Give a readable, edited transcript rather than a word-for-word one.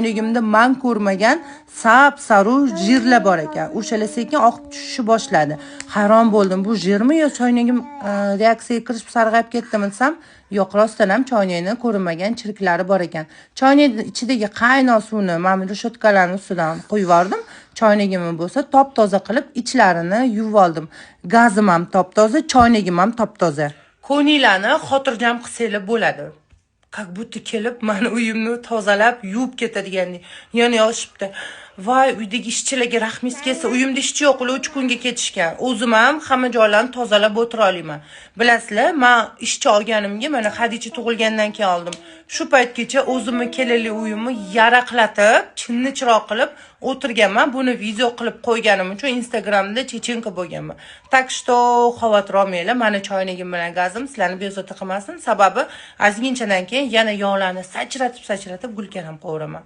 Choynagimda man ko'rmagan sap sariq жир lar bor ekan. O'shalar sekin oqib tushishni boshladi. Hayron bo'ldim, bu жир mi yo choynagim reaksiyaga kirishib sarg'ayib ketdimi desam, yo'q, rostdan ham choynakni ko'rinmagan chiriklari bor ekan. Choynakni ichidagi qaynoq suvni mana решётка larni ustidan quyib yubordim. Choynagimni bo'lsa top toza qilib, ichlarini yuvib oldim. Gazim ham top toza, choynagim ham top toza. Ko'nglinglarni xotirjam qilsanglar bo'ladi, как будто kelib mani uyimni tozalab, yuvib ketadigandek. Yana yozishibdi: "Voy, uydagi ishchilarga rahmingiz kelsa." Uyimda ishchi yo'q, ular 3 kunga ketishgan. O'zim ham hamma joylarni tozalab o'tira olaman. Bilasizlar, man ishchi olganimga, mana, Hadicha tug'ilgandan keyin oldim. Shu paytgacha o'zimni kelinli uyimni yaraqlatib, chinni chiroq qilib o'tirganman. Buni video qilib qo'yganim uchun Instagramda чеченка bo'lganman. Так что xavotir olmanglar, mani choynagim bilan gazim sizlarni bezovta qilmasin. Sababi ozginchadan keyin yana yog'larni sachratib sachratib gulkaram qovuraman.